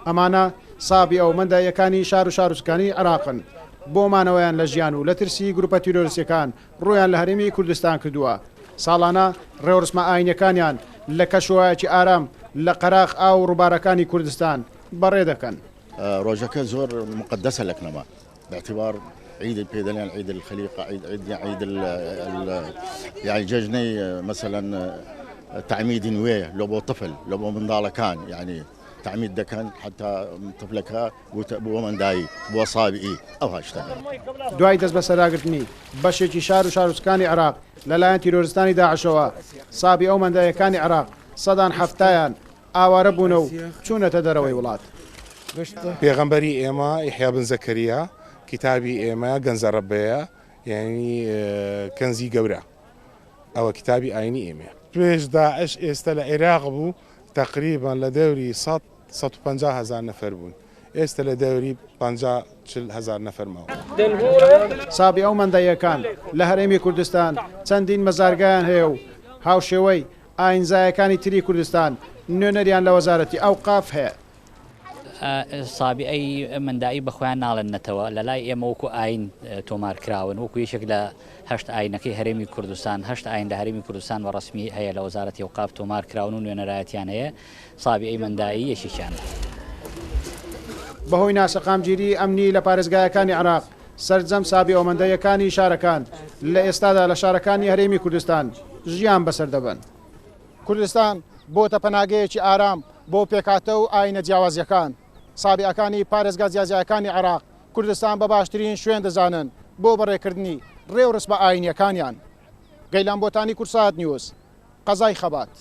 ئەمانە سابیئە و مەندائیەکانی شار و شارۆچکانی عێراقن، بۆ مانەوەیان لە ژیان و لە ترسی گروپە تیرۆریستیەکان ڕوویان لە هەرێمی کوردستان کردووە، ساڵانە ڕێوڕسمە ئایینیەکانیان لە کەشوهەوایەکی ئارام لە قەراخ ئاو و ڕووبارەکانی کوردستان بەڕێ دەکەن. ڕۆژەکە زۆر موقەدەسە لەکنەما باعتبار عید پێ دەلێن عید الخلیقە عید عید عید یعنی جەژنەی مەسەلەن تعمیدی نوێ لۆ بۆ طفل لۆ بۆ منداڵەکان یعنی تعمید دەکەن حتا طفلەکە بۆ مندایی بۆ سابئی ئەو هاشتەکە. دوای دەستبەسەرداگرتنی بەشێکی شار و شارۆچکانی عێراق لەلایەن تیرۆرستانی داعشەوە، سابیئە و مەندائیەکانی عێراق سەدان حەفتایان ئاوارە بوونە و چوونەتە دەرەوەی وڵات. پێغەمبەری ئێمە یحیا بن زەکەریا کیتابی ئێمە گەنزە ڕەبەیە یانی کەنزی گەورە ئەوە کیتابی ئاینی ئێمەیە. پێش داعش ئێستە لە عێراق بوو تەقریبەن لە دەوری سەد 150 هەزار نەفەر بوون ئێستە لە دەوری 50 40 هەزار نەفەر ماون. سابیئە و مەندەییەکان لە هەرێمی کوردستان چەندین مەزارگایان هەیە و هاوشێوەی ئاینزایەکانی تری کوردستان نوێنەریان لە وەزارەتی ئەوقاف هەیە. سابیئەی مەندائی بە خۆیان ناڵێن نەتەوە، لە لای ئێمە وەکو ئاین تۆمار کراون، وەکو یەکێک لە هەشت ئاینەکەی هەرێمی کوردستان، هەشت ئاین لە هەرێمی کوردستان بە ڕەسمی هەیە لە وەزارەتی ئەوقاف تۆمار کراون و نوێنەرایەتیان هەیە، سابیئەی مەندائی یەکێکیانە. بەهۆی ناسەقامگیریی ئەمنی لە پارێزگایەکانی عێراق، سەرجەم سابیئە مەندائیەکانی شارەکان لە ئێستادا لە شارەکانی هەرێمی کوردستان ژیان بەسەر دەبەن. کوردستان بۆتە پەناگەیەکی ئارام بۆ پێکهاتە و ئایینە جیاوازییەکان. سابیئەکانی پارێزگا جیاجیاکانی عێراق کوردستان بە باشترین شوێن دەزانن بۆ بەڕێکردنی ڕێوڕسمە ئایینییەکانیان. گەیلان بۆتانی کوردسات نیوز، قەزای خەبات.